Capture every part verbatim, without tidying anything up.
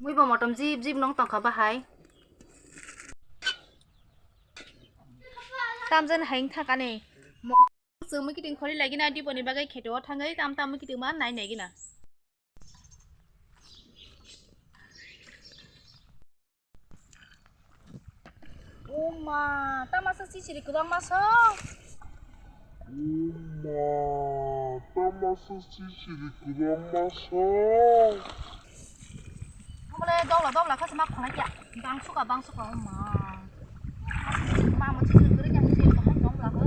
Mui bo motom jip jip nong tongkha bahai. Tamjani hai wngkha kani. Mo-, chwng mui kiting khori lagina diboni bagwi kheto o thangwi tam tam mui kiting ma nai nai gina. O ma, tama sa sisiri kwbangma sa. O ma, tama sa sisiri kwbangma sa. Omo le dogla dogla kha se ma khonai kya. Bang suka, bang suka, o ma. Ma mo sisiri kwrwi kya se bahai dogla kha.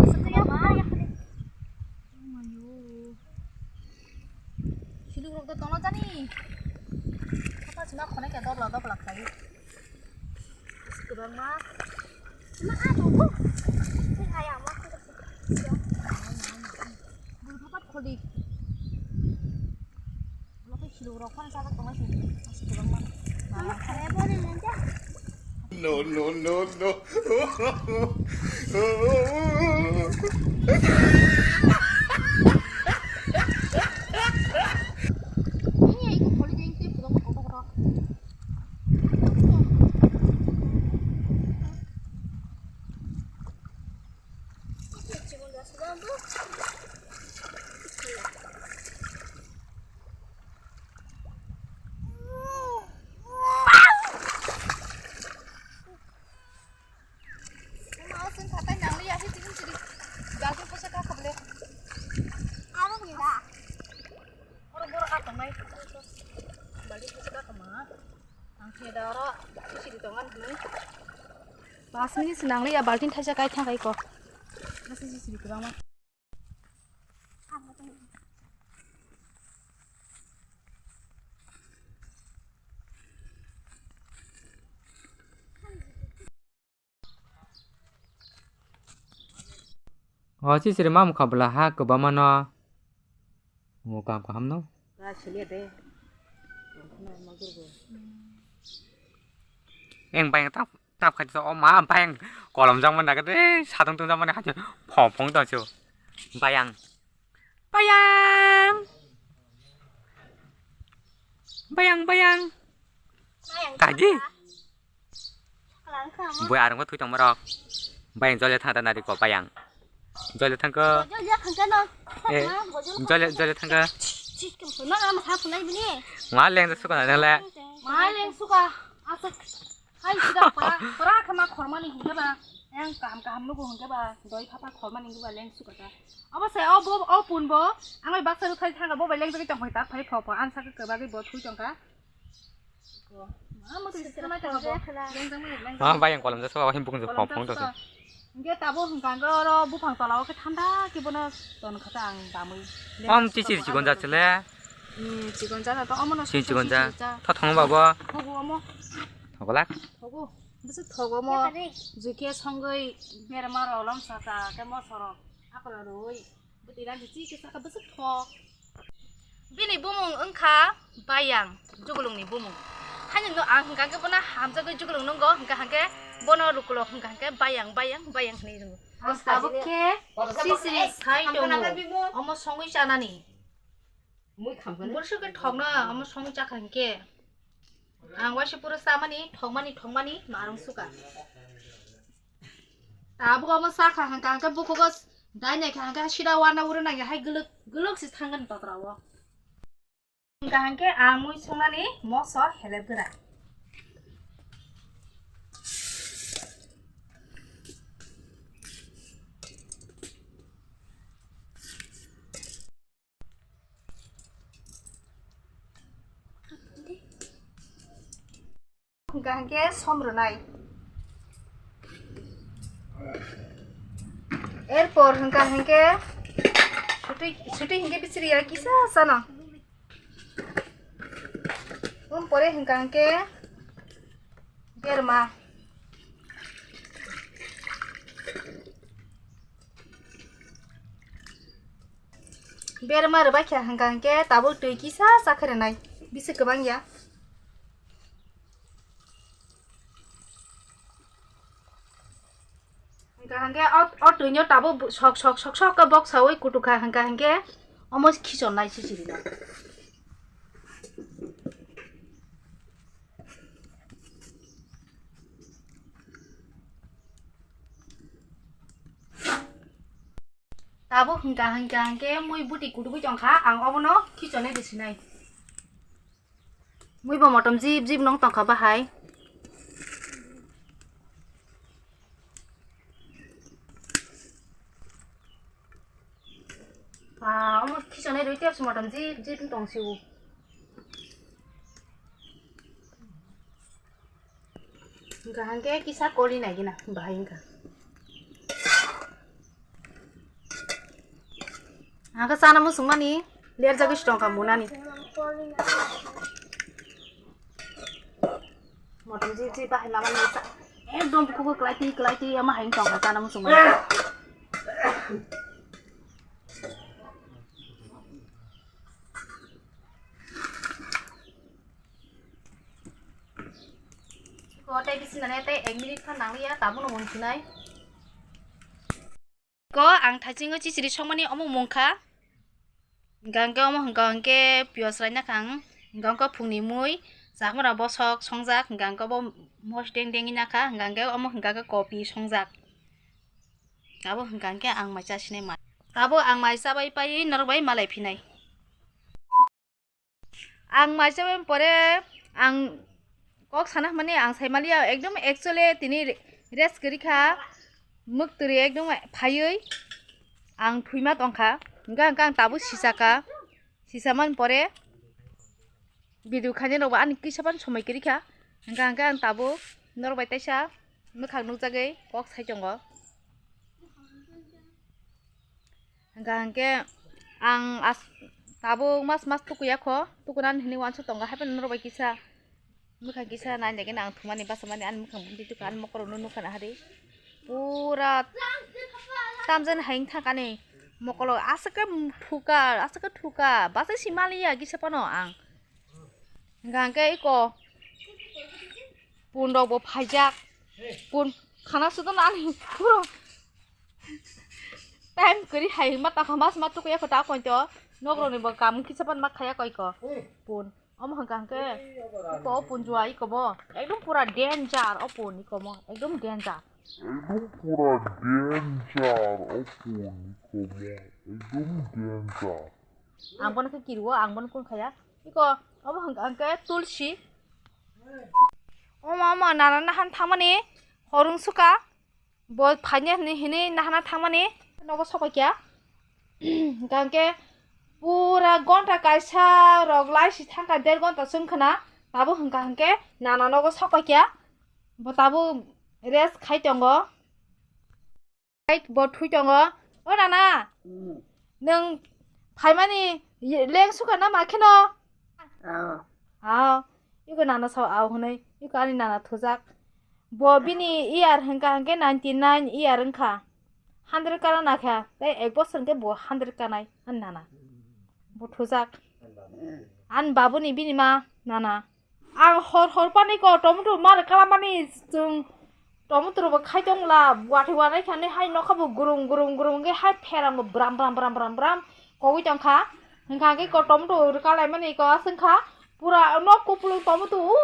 Sisiri ya ma ya khani. O ma yo. Siluk rok do tongna jani. Apa sima khonai khe dobla dobla khlai. Kwbangma. Ma a do. Tei hai ama. Bul phapat kholi. Lo khe siluk rok phano sajak tongnai se. Kwbangma. Mama khare bori lenja. No, no, no, no. Ama o chwng khatai nang liya khe chini chini. Balting thaisa kha khablai. Aro ni da. Oro boro kha tongnai. Balting thaisa kha kha ma. Ang khe da oro siri tongan hwnwi. Pas minute se nang liya balting thaisa kai thang kai ko. Nasi siri kwbangma. O sisiri mamkha bwla ha kwbangma no. Omo kam kaham no. Eng bai tak. Tap khai o ma bayang kolom jang mani nagade sadong tong jang mani hajo phong phong tong sio bayang bayang bayang bayang kaji bui arung thui tong marok bayang jole thang ta nari ko bayang jole thang ko jole jole thang ko ma leng suka na le ma leng suka asuk Hai sida pura pura khe ma khormani hinkhe ba yang kaham kaham nugo hinkhe ba doi phapa khormani hinkhe ba leng sukata. Obo se o bo o pun bo ang bai baksa rwkhai thanga bo bai leng jagui tong phai tak phai pho pho ang sakhe kwbagwi bo thui tongkha. Ma mo twi sira mai tong bo leng jagui leng jagui. Ah, bayang kolom jasa wa him bukung jasa pho pho tong. Hinkhe tabo hinkha hinkhe oro buphang tola o khe thanda khe bono ton khata ang damwi. Am chichir chikon jachele. Hmm, chikon jana to omono. Chin chikon ja. Tha thong ba bo. Thogo omo. Thogo lak. Thogo. Bwswk thogo omo. Jukhe songwi berma rok lom saka khe mosoro. Akolo rwi. Bwtwi rang chi khe saka bwswk thok. Bini bumung wngkha Bayang, Jugulungni bumung. Haino no ang hwnkha khe bono hamjagwi Jugulung nungo, hwnkha hwnkhe bono rukulo hwnkha hwnkhe Bayang, Bayang, Bayang hwnwi rwngo. Ang tabuk khe sisiri sai tongo. Omo songwi chanani. Mui khamkha na. Borso khe thokno omo song chakha hinkhe. Ang waisa pura chamani, thokmani, thokmani, marung suka. Tabuk omo chakha hangka hangke bukugo dai naikha hangke sida wana uro nangya hai guluk, guluk si thangani totra o. Hangka hangke ang mui songnani moso helep gra. Hwnkha hwnkhe som rwnai. Erpor hwnkha hwnkhe sutwi, sutwi hwnkhe bichiri ya kisa chano. Boni pore hwnkha hwnkhe berma. Berma rwbaikha hwnkha hwnkhe tabuk twi kisa chakhe rwnai, bisi kwbang ya. Hwnkha hwnkhe o, o twino tabuk sok, sok, sok, sok khe boksaui kutukha hwnkha hwnkhe omo khichornai sisirino. Tabuk hwnkha hwnkha hwnkhe mui buti kudugwi tongkha, ang obono khichonwi rwsinai. Mui bo motom jip jip nong tongkha bahai. Ah, omo khichonai rwi tepsi motom jip jip tong sio. Hwnkha hwnkhe kisa koli nai gina bahai wngkha. Hwnkhe chana muchungmani lerjagwi si tongkha munani. Motom ji ji bahai mama ni sa ekdom kuku kwlai twi kwlai twi ama hai wng tongkha chana muchungmani. Ko tei bisi nani tei ek minute phan nangliya, tabukno mungsinai. Ko ang thaisingo chichiri songmani omo mungkha. Hwnkha hwnkhe omo hwnkha hwnkhe piyaj raina kha ang. Hwnkha hwnkhe phungni mui, chakmara bosok songjak, hwnkha hwnkhe bo mos deng dengwi nakha, hwnkha hwnkhe omo hwnkha hwnkhe kopi songjak. Abo hwnkha hwnkhe ang mai chasinai ma. Abo ang mai chabai paiwi norok bai malai phinai. Ang mai chabai pore ang kok sana hwnmani ang sai maliya ekdom actually tini re-, rest kwrwi kha, mwktwrwi ekdom phaiwi ang thwima tongkha, hwnkha hwnkhe ang tabuk sisaka, sisamani pore video khainai rok bo ani kisa phano somoi kwrwi kha, hwnkha hwnkhe ang tabuk norok bai teisa mwkhang nukjagwi kok sai tongo. Hwnkha hwnkhe ang as-, tabuk mas mas tukuya kho, tukunani hinwi uansuk tongo, hapheno norok bai kisa mwkhang kisa nainaikheno ang thumani bachamani ani mwkhang bumtwi tukha, ani mokorokno nukha nahadi pura tamjani hai wngkha ani mokolo aswk khe thuka, aswk khe thuka, bachai si maliya kisa phano ang. Hwnkha hwnkhe iko pun rok bo phaijak, pun khana sudon ani puro. Time kwrwi hai ma takha mas ma tukuya kho ta pointo. Nok rokni bo kam kisa pan ma khaya koi ko. Pun. Omo hwnkha hwnkhe. Iko o pun jua iko bo. Ekdom pura danger o pun iko mo. Ekdom danger. Ekdom pura danger o pun iko mo. Ekdom danger. Ang bono khe kirio, ang bono kun khaya. Iko omo hwnkha hwnkhe tulsi. Omo omo nana nahan thangmani horung suka. Bo phaini hinwi, hinwi nahana thangmani nogo sokphaikha. Hwnkha hwnkhe pura gonta kaisa rok laisi thangkha, der gonta chwng khwna. Tabuk hwnkha hwnkhe nana nogo sokphaikha. Bo tabuk rest khai tongo. Bo thwi tongo. O nana, nwng phaimani leng sukha na ma kheno? Aw. Aw, iko nana sao aw hwnwi, iko ani nana thujak. Bo bini year hwnkha hwnkhe ninety nine year wngkha. Hundred kana nakha, tei ek bosor hwnkhe bo hundred kanai ani nana. Bo thujak. Ani babuni bini ma nana. Ang hor hor pani ko tomato mar kalamani chwng. Tomato rok bo khai tong la, watwi wanai kha nai hai nokha bo gurung gurung gurung wngwi hai pherang bo bram bram bram bram bram kogwi tong kha. Hwnkha hwnkhe ko tomato rwka laimani ko aswng kha pura nok kupulung tomato o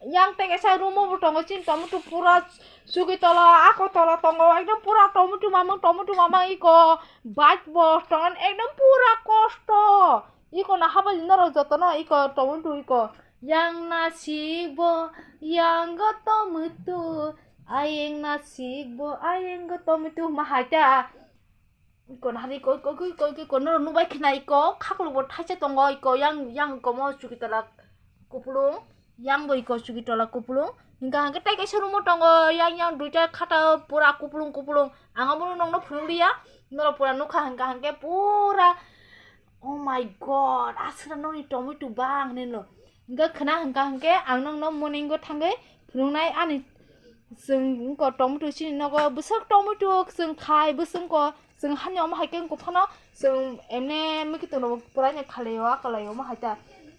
yang tei kaisa room o bo tongo chini tomato pura chugwi tola ako tola tongo ekdom pura tomato mamang tomato mamang iko bike bo tongo ekdom pura kosto iko na habani norok jotono iko tomato iko. Yang nasik bo, yang go tomitu, ayeng nasik bo, ayeng go tomitu, ma hai ta. Iko nahari ko, ko, ko, ko, ko, ko, noro nubai khna iko, khaklo bo thaisa tongo, iko yang, yang komo chukitala kupulung, yang bo iko chukitala kupulung. Hingka hingke tai kaisa room o tongo, yang, yang duita khata pura kupulung, kupulung. Ang abono nokno phunukliya, noro pura nukha hingka hingke pura. Oh my God, aswkra nokni tomato bang hinwi no. Hingke khna hingka hingke ang nokno morning o thangwi phunuknai ani chwng wngkha tomato chini nogo bwswk tomato chwng khai bwswk wngkha chwng hani omo hai khe wngkha phano chwng emne mikitwng rok bo puraino khalai o akolai omo hai ta.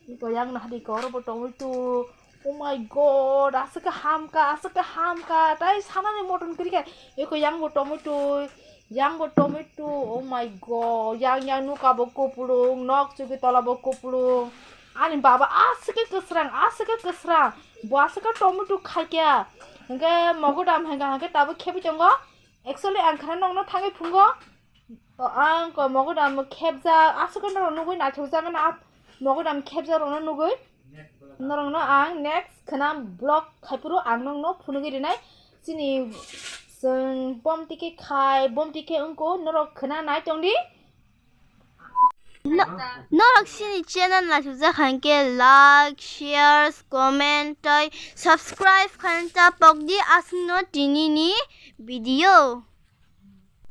Wngkha yang nahadi khe oro bo tomato. Oh my God, aswk khe ham kha, aswk khe ham kha, tai sanani motom kwrwi kha. Eko yang bo tomato, yang bo tomato, oh my God, yang yang nuka bo kupulung, nok chugwi tola bo kupulung. Ani baba aswk khe kwsrang, aswk khe kwsrang, bo aswk khe tomato khai kha. Hingke mogodam hingka hingke tabuk khebi tongo. Actually ang khana nokno thangwi phungo. To ang ko mogodam khepjak, aswk norok nugwi naithokjak na, mogodam khepjak rokno nugwi norokno ang next khwnam vlog khaipuru ang nokno phunugwi rinai. Chini chwng bom tike khai, bom tike wngko, norok khwna nai tongdi. No-, norok chini channel naithokjak kha hwnkhe like, share, comment tei subscribe khaina ta pokdi aswkno tinini video.